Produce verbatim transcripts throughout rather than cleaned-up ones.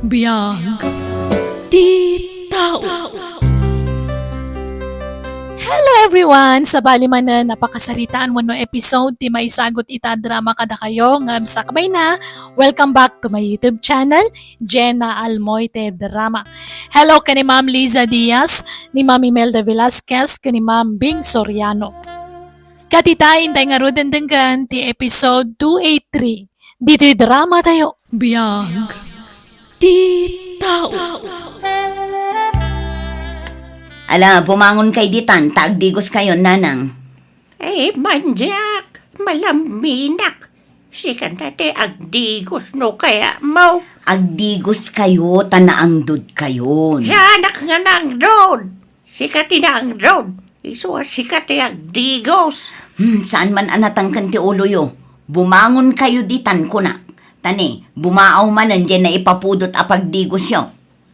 Biag ti tao. Hello everyone! Sabali manen a pakasaritaan wenno episode ti maisagut ita a drama kadakayo ngem sakbayna, welcome back to my YouTube channel, Jenna Almoite Drama. Hello ken ni Ma'am Liza Diaz, ni Ma'am Imelda Velasquez, ken ni Ma'am Bing Soriano. Ket ita, intay ngaruden denggen ti episode two eight three ditoy drama tayo. Biag ti tao. Ala, bumangon kay ditan, ta agdigos kayon, nanang. Ay, mandiak, malaminak. Sika ti agdigos no kayatmo. Agdigos kayo, ta naangdod kayon. Siak nga naangdod. Sika ti naangdod. Isu a sika ti agdigos. Hmm, saan man a natangken ti uloyo. Bumangon kayo ditan, kunak. Ta ne, bumaaw manen diay naipapudot a pagdigosyo.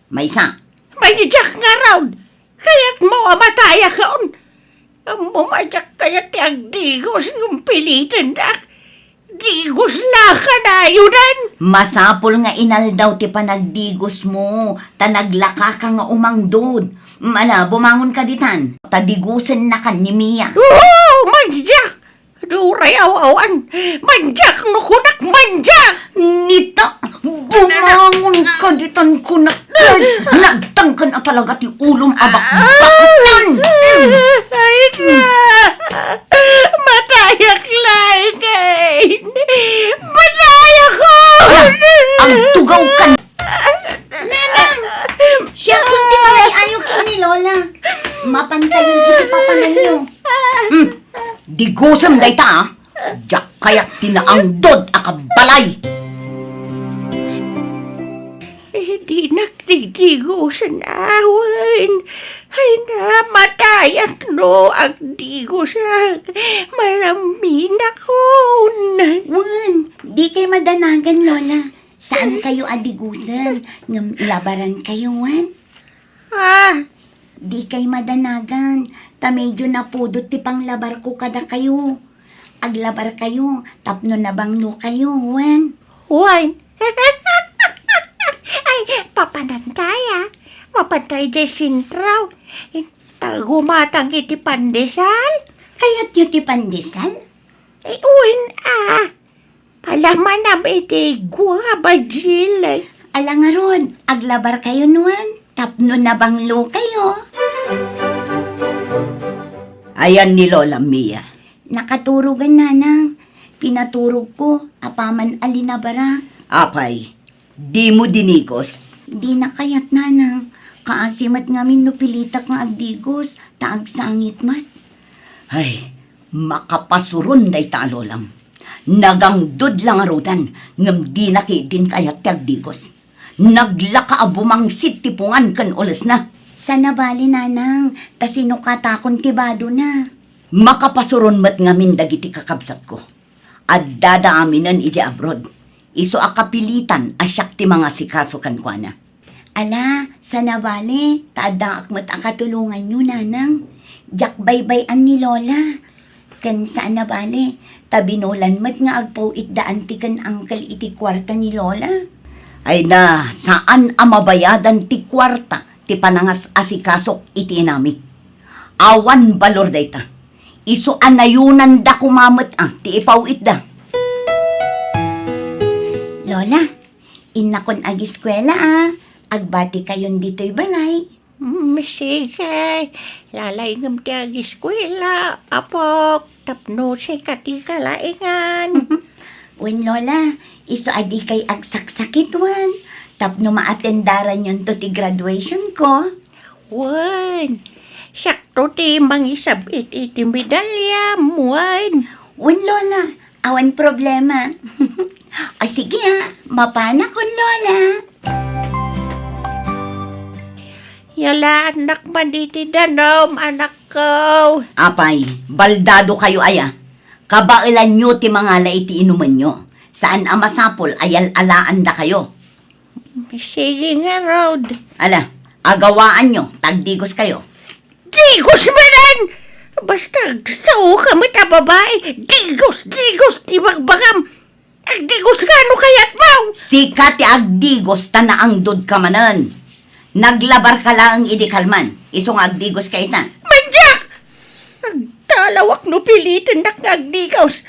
Maysa. Mandiak ngarud. Kayatmo a matayakon. Ammom a diak kayat ti agdigos ngem pilitendak. Digos la kanayon. Masapul nga inaldaw ti panagdigosmo, ta naglakaka nga umangdod. Mm, ala, bumangon ka ditan, ta digosennakan ni Mia. Oo, mandiak! Uray aw-awan, mandiak no kunak, mandiak! Nita, bumangon ka ditan, kunak. Nagtangken a talaga ti ulom a bakbakutan. Ay, na! Matayak laeng, eh! Matayak ko! Ala, agtugaw ka. Nanang! Siak ti mangay-ayo ken ni Lola. Mapantayon iti papananyo. Hmm. Digosem dayta, a. Diak kayat ti naangdod a kabbalay. Eh, dinak digdigosen awen. Ay, namatayak no agdigosak. Malaminakon. Wen, dikay madanagan, Lola. Saan kayo a digosen, ngem labaran kayo, wen? Ah! Dikay madanagan, ta medyo napudot ti panglabarko kadakayo. Aglabar kayo, tapno nabanglo kayo, wen? Wen? Ay, papanantay, a. Mapantay diay sentro. Ta gumatang iti pandesal. Kayatyo ti pandesal? Eh, wen, a. Palamanam iti guava jelly. Ala ngarud, aglabar kayo, wen, tapno nabanglo kayo. Ayan ni Lola Mia. Nakaturogan, Nanang. Pinaturogko, apaman a linabarak. Apay, dimo dinigos? Dina kayat, Nanang. Kaasi met ngamin no pilitak nga agdigos, ta agsangit met. Ay, makapasuron dayta a lolam. Nagangdod la ngaruden, ngem dina ketdin kayat ti agdigos. Naglaka a bumangsit ti pungan ken ulesna. Saan a bale, Nanang, ta sinukatakon ti badona. Makapasuron met ngamin dagiti kakabsatko. Addada aminen idiay abroad. Isu a kapilitan a siak ti mangasikaso kenkuana. Ala, saan a bale, ta addaak met a katulonganyo, Nanang. Diak baybay-an ni Lola. Ken saan a bale, ta binulan met nga agpaw-itdaan ti ken uncle iti kuarta ni Lola. Ay na, saan a mabayadan ti kuarta ti panangas-asikasok iti inami. Awan balor dayta. Isu a nayonanda koma met a ti ipaw-itda. Lola, innakon agiskuela a. Agbati kayon ditoy balay. Mm, sige. Lalaingem ti agiskuela, apok, tapno sika ti kalaengan. Wen, Lola, isu a dikay agsaksakit, wen, tapno maatendaranyon to ti graduation ko. Wen, siakto ti mangisab-it iti medalyam, wen. Wen, Lola, awan problema. O sige, a, mapanakon, Lola. Yalaannak man iti danum, anakko. Apay, baldado kayo aya. Kabaelanyo ti mangala iti inumenyo. Saan a masapul a yal-alaandakayo. Sige ngarud. Ala, agawaanyo, ta agdigos kayo. Digos manen! Basta agsao ka met a babai, digos, digos ti bagbagam. Agdigos ka no kayatmo! Sika ti agdigos ta naangdodka manen. Naglabarka laeng idi kalman, isu nga agdigoska ita. Mandiak! Agtalawak no pilitennak nga agdigos.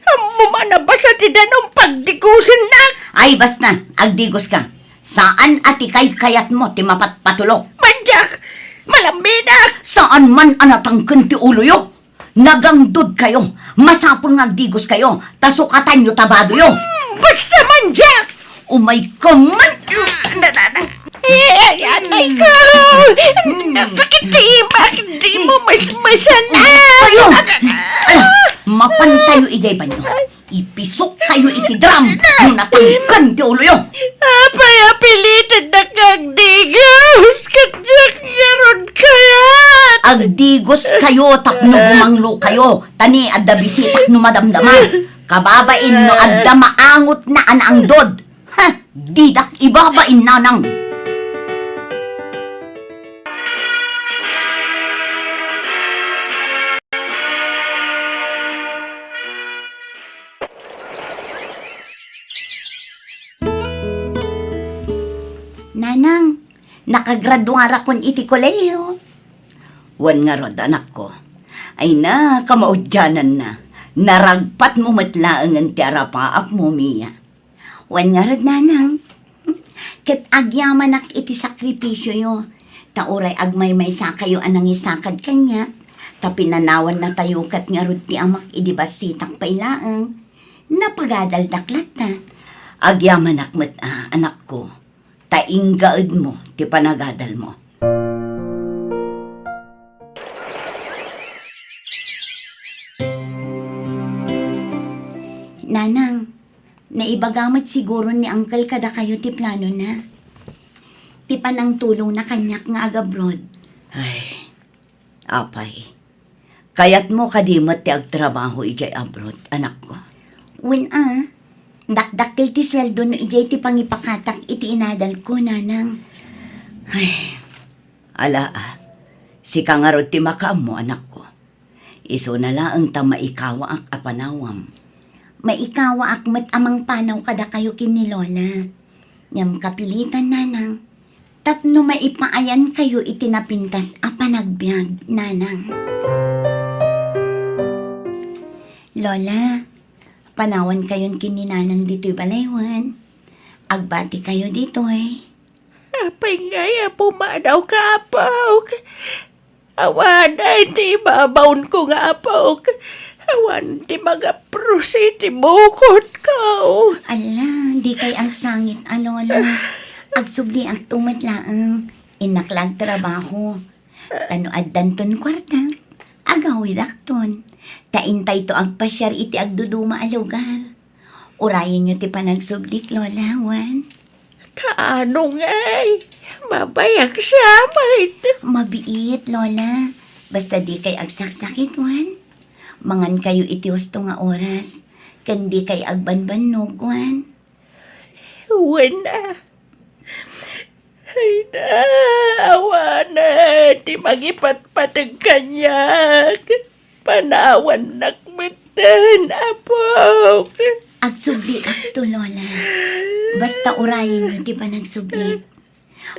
Ammom a nabasa ti danum pagdigosennak. Ay, basta, agdigoska. Saan a ti kaykayatmo ti mapatpatulok. Mandiak! Malamminak! Saan man a natangken ti uloyo. Nagangdodkayo. Masapul nga agdigoskayo, ta sukatanyo ta badoyo. Mm, basta mandiak! Umayka man! Mm, na, na, na. Eh, ay, atay ko! Nasakit ti imak! Di mo masmasan na! Kayo! Ala, mapantayo idiay banyo. Ipisokkayo iti drum no natangken ti uloyo. Apay a pilitennak nga agdigos? Ket diak ngarud kayat. Agdigoskayo tapno bumanglokayo, ta ni adda bisitak no madamdama. Kababain no adda maangotna a naangdod. Ha! Didak ibabain, Nanang. Nanang, nakagraduarakon iti kolehiyo. Wen ngarud, anakko. Ay na, kamaudiananna. Naragpatmo met laengen ti arapaapmo, Mia. Wen ngarud, Nanang. Ket agyamanak iti sakripisioyo, ta uray agmaymaysakayo a nangisakad kaniak, ta pinanawannatayo ket ngarud ti amak idi bassitak pay laeng. Napagadaldak latta. Agyamanak met a, anakko, ta inggaedmo ti panagadalmo. Nanang, naibaga met siguro ni Uncle kadakayo ti planona. Ti panangtulongna kaniak nga agabroad. Ay, apay. Kayatmo kadi met ti agtrabaho idiay abroad, anakko? Wen a, dakdakkel ti sueldo no idiay ti pangipakatak iti inadalko, Nanang. Ay, ala a, sika ngarud ti makaammo, anakko. Isuna laeng ta maikawaak a panawam. Maikawaak met a mangpanaw kadakayo ken ni Lola. Ngem kapilitan, Nanang, tapno maipaayankayo iti napintas a panagbiag, Nanang. Lola, panawankayon ken ni Nanang ditoy balay wen. Agbatikayo ditoy. Apay ngay a pumanawka, apok? Awan ti ibabaonko nga apok. Awan ti magaprus iti bukotko. Ala, dikay agsangit a, Lola. Agsubliakto met laeng. Innak la agtrabaho. Ta no addanton kuarta, agawidakton. Ta intayto agpasiar iti agduduma a lugar. Urayenyo ti panagsublik, Lola, wen? Kaano ngay? Mabayag siya, maid. Mabiit, Lola. Basta dikay agsaksakit, wen? Mangankayo iti husto nga oras, ken dikay agbanbannog, wen? Wen a. Ay na, awanen ti mangipatpateg kaniak. Panawannak metten, apok. Agsubliakto, Lola. Basta urayenyo ti panagsublik.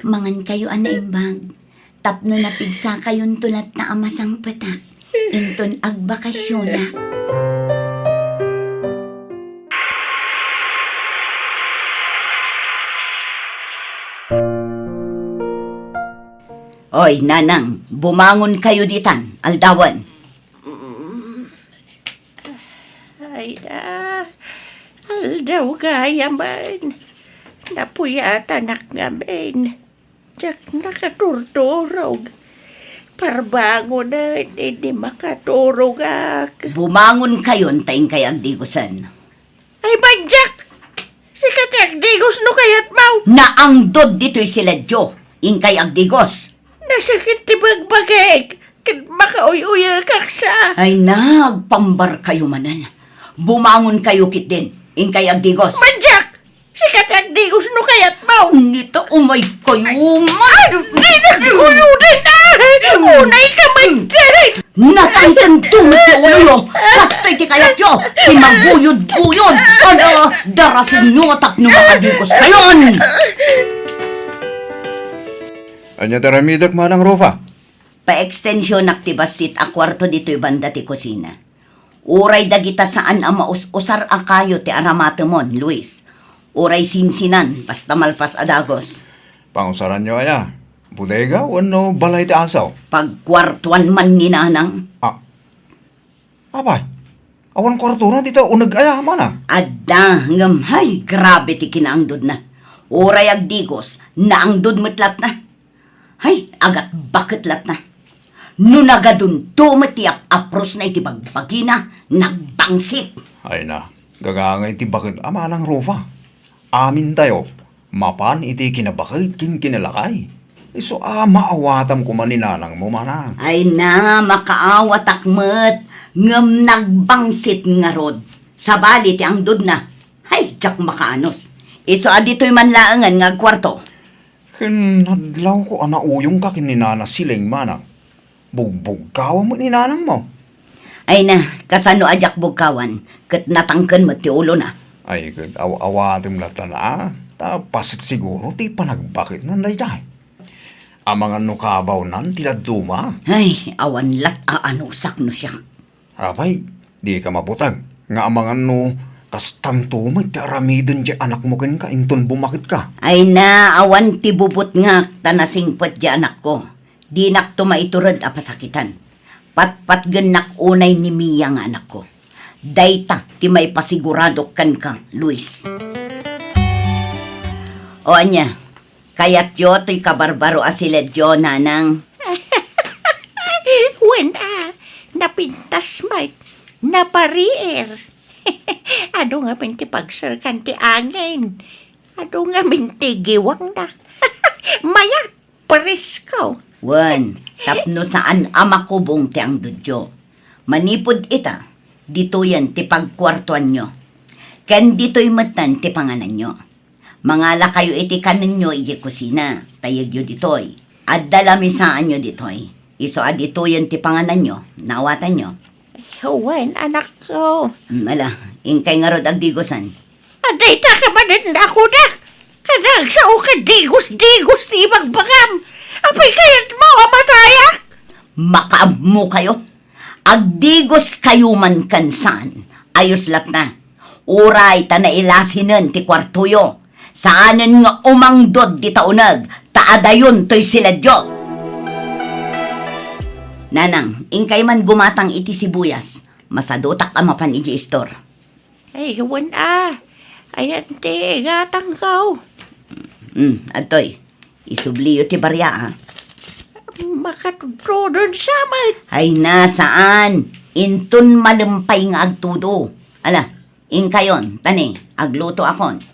Mangankayo a naimbag. Tapno napigsakayonto latta a masangpetak inton agbakasionak. Oy, Nanang, bumangonkayo ditan, aldawen. Mm. Ay da, aldaw gayamen. Napuyatanak ngamin. Diak nakaturturog. Parbangonen idi makaturogak. Bumangonkayon ta inkay agdigosen. Ay, bandiak! Sika ti agdigos no kayatmo! Naangdod ditoy siledyo. Inkay agdigos. Nasakit ti bagbagik, ket makauy-uyekak sa. Ay, nagpambarkayo manen. Bumangonkayo ketdin. Inkay agdigos. Bandiak! Sika ti agdigos no kayatmo! Nita, umaykayo man! Ay, di nagkuyo din, ah! Unay ka man diri! Natangken to met ti uloyo. Kastoy ti kayatyo. Ti maguyod-uyod. Ano, darasenyo tapno makadigos kayon. Ania ti aramidek, Manang Rufa? Paekstensionak ti bassit a kuarto ditoy banda ti kusina. Uray dagita saan a maus-usar a kayo ti aramatemon, Luis. Uray sinsinan, basta malpas a dagus. Pangusaranyo aya? Bodega wenno balay ti asaw? Pagkuartuan man ni Nanang. Ah. Apay, awan kuartona dita uneg aya, Manang? Adda, ngem hay, grabe ti kinaangdodna. Uray agdigos, naangdod met latna. Hay, agatbaket latna. No nagadunto met ti ap-aprosna iti bagbagina, nagbangsit. Ay na, gagangay ti baket a Manang Rufa. Amintayo, mapan iti kinabaket ken kinalakay. Isu a maawatam koma ni nanangmo, Manang. Ay na, makaawatak met, ngem nagbangsit ngarud. Sabali ti angdodna. Hay, diak makaanus. Isu a ditoy man laengen nga agkuarto. Ken nadlawko a nauyongka ken ni Nana Siling, Manang. Bugbugkawan met ni nanangmo. Ay na, kasano a diak bugkawan, ket natangken met ti ulona. Ay, ket aw-, awatem lattan a, ta paset siguro ti panagbaketnan daydiay. Amangan no kabawnan ti dadduma. Ay, awan lat a anusak no siak. Apay, dika mabuteng nga amangan no kastangto met ti aramiden ti anakmo kenka inton bumaketka. Ay na, awan ti bubutngak ta nasingpet ti anakko. Dinakto maitured a pasakitan. Patpatgennak unay ni Mia nga anakko. Dayta ti maipasigurado kenka, Luis. O ania, kayatyo toy kabarbaro a siledyo, Nanang? Wen a, napintas met, napariir. Adu ngamin ti pagserkan ti angin. Adu ngamin ti giwangna. Mayat, presko. Wen, tapno saan a makubong ti angdodyo. Manipud ita, ditoyen ti pagkuartuanyo. Ken ditoy metten ti pangananyo. Mangalakayo iti kanenyo idiay kusina, ta yegyo ditoy. Adda lamisaanyo ditoy. Isu a ditoyen ti pangananyo, naawatanyo. Wen, anakko. Mm, ala, inkay ngarud agdigosan. Adda ita ka manen nakunak. Kada agsao ka digos-digos ti ibagbagam. Apay kayatmo a matayak? Makaammo kayo. Agdigos kayo man ken saan. Ayos latna. Uray ta nailasinen ti kuartoyo. Saanen nga umangdod dita uneg, ta adayon toy siledyo. Nanang, inkay man gumatang iti sibuyas. Masadutak a mapan idiay istor. Ay, wen a. Ayan ti gatangko. Hmm, adtoy. Isubliyo ti baria, a. Makatudtudon sa met. Ay na, saan? Inton malem pay nga agtudo. Ala, inkayon, tani, aglutoakon.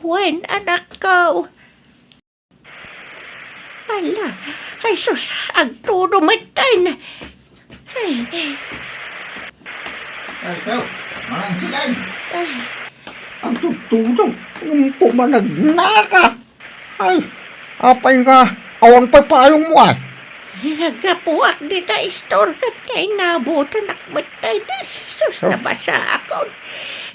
Wen, anakko. Ala, ay sus, agtudo metten. Ay. Ay, ikaw, Manang Siling. Ay. Agtudtudo, ngem pumanagnaka. Ay, apay nga, awan pay payongmo, ay? Naggapuak dita istor ket kay nabutanak met dayta. Sus, oh, nabasaakon.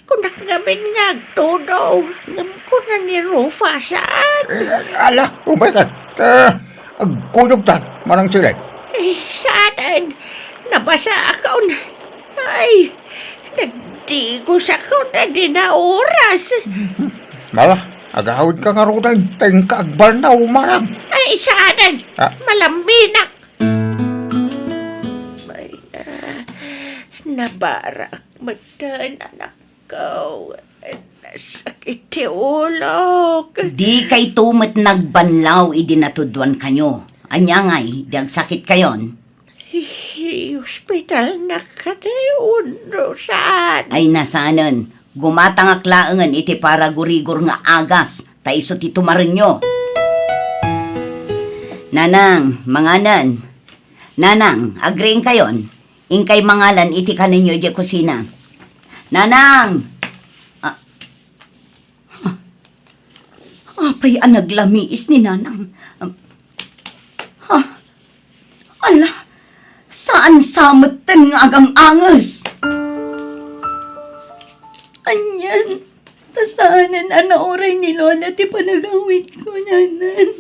Kunak ngamin nga agtudo, ngem kuna ni Rufa, saan? Eh, ala, umay ka. Eh, agkuyogtan, Manang Siling. Eh, saanen? Nabasaakon. Ay, nagdigosakon a di naoras. Ala, agawidka ngaruden, ta inka agbalnaw, Manang. Ay, saanen? Ah. Malaminak. Ay, ah, nabarak metten, anak. Ko, nasakit ti ulok. Dikayto met nagbanlaw idi natuduankayo. Ania ngay, di agsakitkayon? Hi-, ospitalnak kadi wenno saan? Ay, na saanen. Gumatangak laengen iti paragurigor nga agas, ta isu ti tumarenyo. Nanang, manganen. Nanang, agriingkayon. Inkay mangalan iti kanenyo idiay kusina. Nanang! Ah, ah, apay a naglamiis ni Nanang? Ah, ala, sa Ansa metten nga agam-anges. Anian, ta saanen a nauray ni Lola ti panagawidko, Nanang.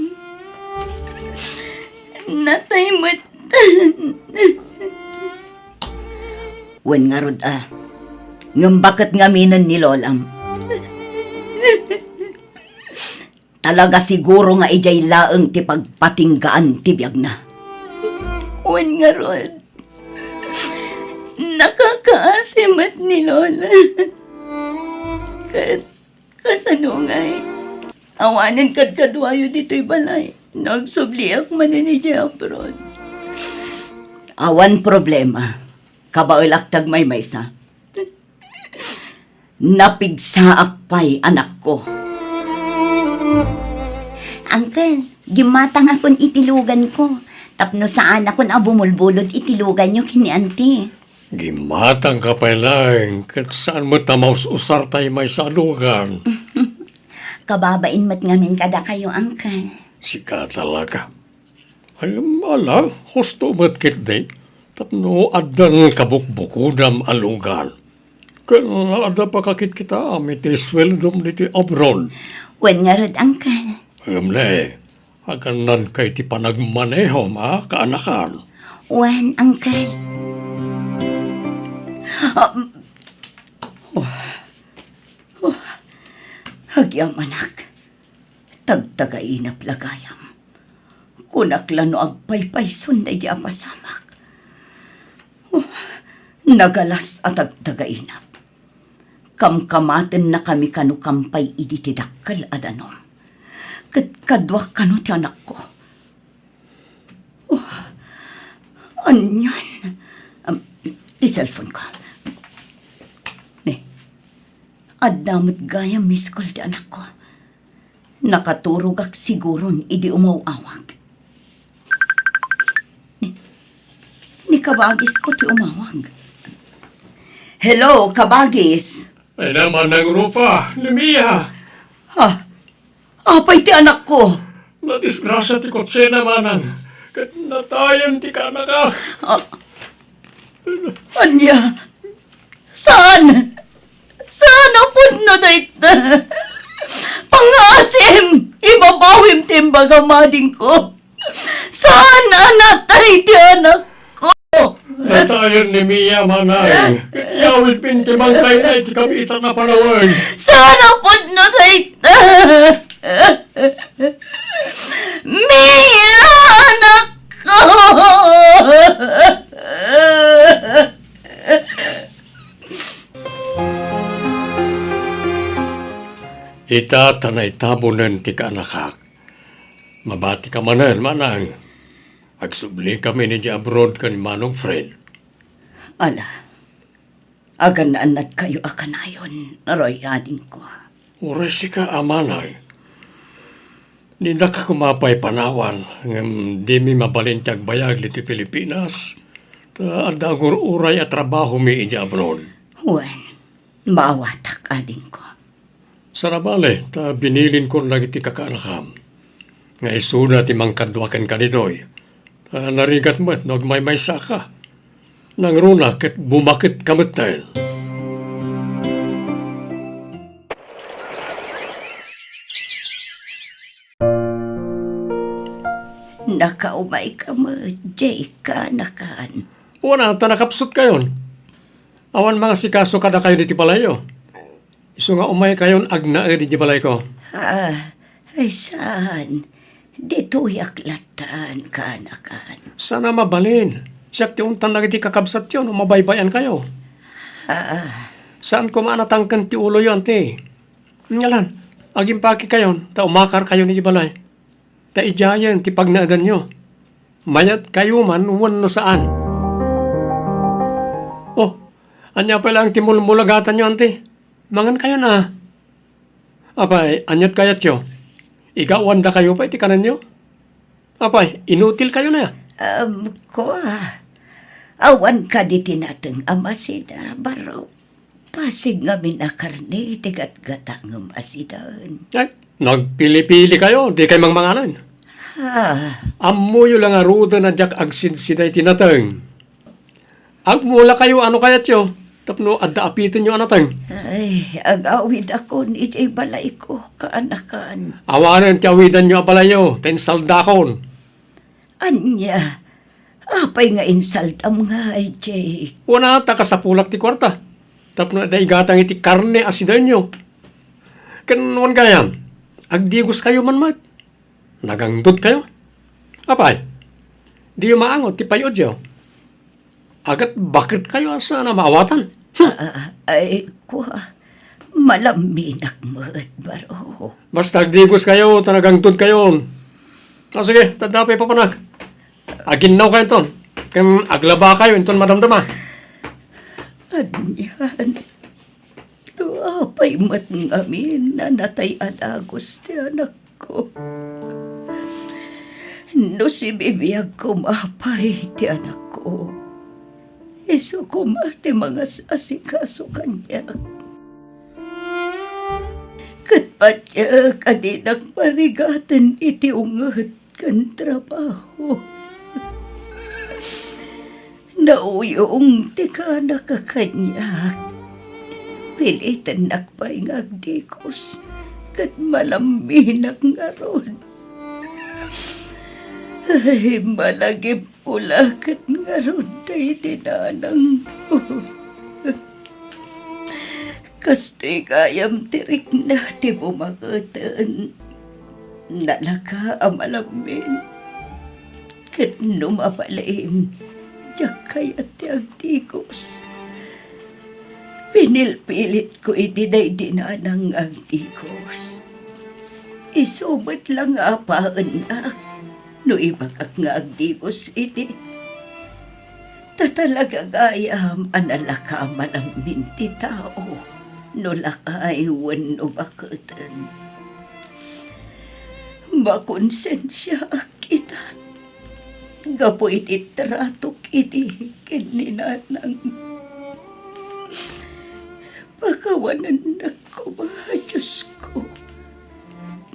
Natay metten. Wen ngarud a, ngem baket ngaminen ni Lolam? Talaga siguro nga idiay laeng ti pagpatinggaan ti biagna. Wen ngarud, nakakaasi met ni Lola. Ket kasano ngay? Awanen kadkaduayo ditoy balay no agsubliak manen idiay abroad. Awan problema. Kabaelak ti agmaymaysa. Napigsaak pay, anakko. Uncle, gimmatangakon iti luganko tapno saanakon a bumulbulod iti luganyo ken ni Auntie. Gimmatangka pay laeng, ket saan met a maus-usar tay maysa a lugan. Kababain met ngamin kadakayo, Uncle. Sika talaga. Ay, ala, husto met ketdi, tapno addan kabukbukodam a lugan. Ken adda pakakitkitaam iti sueldom ditoy abroad. Wen ngarud, Uncle. Ngem ne, agannadka iti panagmanehom, a, kaanakan. Wen, Uncle. Ah, oh, oh, agyamanak. Tagtagainap la gayam. Kunak la no agpaypayson daydi a pasamak. Oh, nagalas a tagtagainap. Kamkamatennakami kano kam pay idi ti dakkel a danum. Ket kaduak kano ti anakko. Oh, anian? Am, ti cellphone ko. Ne, adda met gayam miss call ti anakko. Nakaturogak siguron idi umaw-awag. Ni, ni kabagisko ti umawag. Hello, kabagis. Ay naman, Nang Rufa, ni Mia. Ha? Apay ti anakko? Nadisgrasya ti kotsena, manang. Ket natayen ti kaanakak. Ah, ania? Saan? Saan a pudno dayta? Pangaasim! Ibabawim ti imbagam, adingko. Saan a natay ti anakko? Natayen ni Mia, manang. Ket iyawidmin ti bangkayna iti kabiitan a panawen. Saan a pudno dayta? Mia, anakko! Ita ta naitabonen ti kaanakak. Mabatika manen, manang. Agsublikami idiay abroad ken ni Manong Fred. Ala, agan-annadkayo a kanayon, Roy, adingko. Uray sika a manang. Didaka koma pay panawan, ngem dimi mabalin ti agbayag ditoy Pilipinas, ta adda agur-uray a trabahomi idiay abroad. Wen, maawatak, adingko. Saan a bale, ta binilinkon dagiti kakaanakam nga isuda ti mangkadua kenka ditoy. Ta narigat met no agmaymaysaka. Nangruna ket bumaketka metten. Nakaumayka met, Jay, kaanakan. Wen a, ta nakapsutkayon. Awan mangasikaso kadakayo ditoy balayyo. Isu nga umaykayon agnaed idiay balayko. Ah, ay saan. Ditoyak lattan, kaanakan. Saan a mabalin. Siak ti untan dagiti kakabsatyo no mabaybay-ankayo. Ah. Saan koma a natangken ti uloyo, anti. Ngalan, agimpakikayon, ta umakarkayon idiay balay. Ta idiayen ti pagnaedanyo. Mayatkayo man wenno saan. Oh, ania pay laeng ti mulmulagatanyo, anti? Mangankayon a. Apay, aniat kayatyo? Igawandakayo pay ti kanenyo? Apay, inutilkayo na? Um, kua, awan kadi ti nateng a masida, baro. Pasig ngamin a karne ti gatgatangem a sidaen. Ay, nagpili-pilikayo, dikay mangmanganen. Ah. Ammoyo la ngaruden a diak agsidsida iti nateng. Agmulakayo a no kayatyo, tapno adda apitenyo a nateng. Ay, agawidakon idiay balayko, kaanakan. Awanen ti awidanyo a balayyo, ta insaldakon. Ania? Apay nga insaldam ngay, Jake? Wen a, ta kasapulak ti kuarta. Tapno adda igatang iti karne a sideryo. Ken wen gayam, agdigoskayo man met. Nagangdodkayo? Apay, diyo maangot ti pay-odyo? Agat baketkayo a saan a maawatan. Hmm. Ah, ay, kua, malamminak met, baro. Basta agdigoskayo ta nagangdodkayo. Ah, sige, tadda pay papanak. Aginnawkayo inton. Ken aglabakayo inton madamdama. Anian? No apay met ngamin a natay a dagus ti anakko. No sibibiag koma pay ti anakko, isu koma ti mangas-asikaso kaniak. Ket patiek a dinak marigaten iti unget ken trabaho. Nauyong ti kanak a kaniak. Pilitennak pay nga agdikus, ket malamminak ngarud. Ay, malagipko la ket ngarud daydi nanangko. Kastoy gayam ti rikna ti bumaketen. Nalaka a malammin. Ket no mabalin, diak kayat ti agdikus. Pinilpilitko iti daydi nanang nga agdikus. Isu met la nga apaennak no ibagak nga agdikus idi. Ta talaga gayam a nalaka a malammin ti tao no lakay wenno baketen. Makonsensiaak ita gapu iti tratok idi ken ni nanang. Pakawanennak koma, Diosko,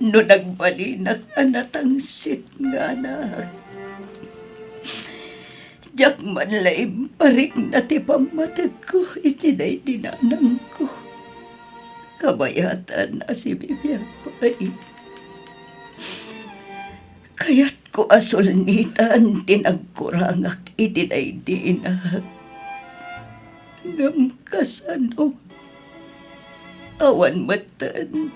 no nagbalinak a natangsit nga anak. Diak man la imparikna ti pammategko iti daydi nanangko. Kabayatan a sibibiag pay. Kayatko a sulnitan ti nagkurangak iti daydinak. Ngem kasano? Awan metten.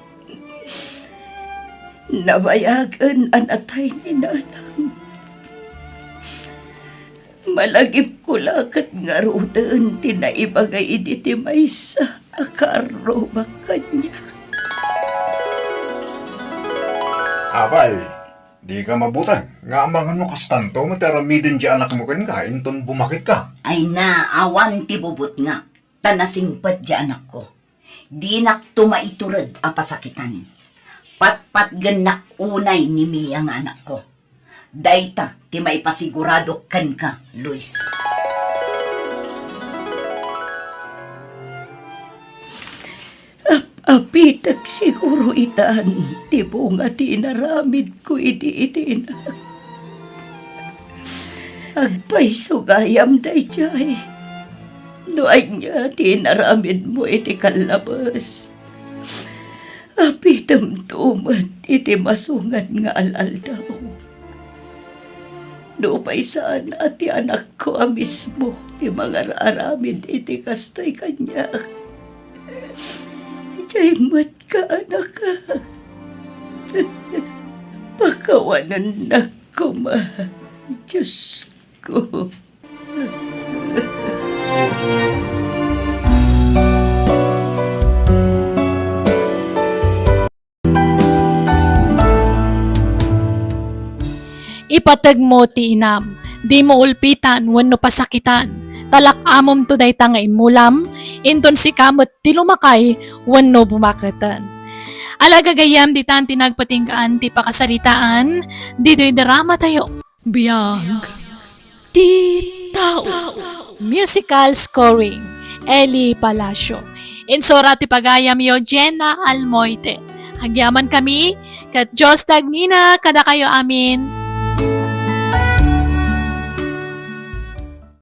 Nabayagen a natay ni nanang. Malagipko la ket ngaruden ti naibaga idi ti maysa a kaarrubak kaniak. Apay, dika mabuteng nga amangan no kastanto met ti aramiden ti anakmo kenka inton bumaketka. Ay na, awan ti bubutngak, ta nasingpet ti anakko. Dinakto maitured a pasakitan. Patpatgennak unay ni Mia nga anakko. Dayta ti maipasiguradok kenka, Luis. Ap-apitek siguro itan ti bunga ti inaramidko idi itinak. Agpayso gayam daydiay. No ania ti inaramidmo iti kallabes, apitemto met iti masungan nga al-aldaw. Nupay saan a ti anakko a mismo ti mangar-aramid iti kastoy kaniak, diay met kaanaka. Pakawanennak koma, Diosko. Ipategmo ti inam, dimo ulpitan wenno pasakitan, ta lak-amomto dayta nga immulam, inton sika met ti lumakay wenno bumaketen. Ala gagayyem, ditan ti nagpatinggaan ti pakasaritaan, ditoy dramatayo. Biag ti tao. Musical scoring, Eli Palacio. Insurat ti pagayamyo, Jenna Almoite. Agyamankami, ket Dios ti agnina kadakayo amin.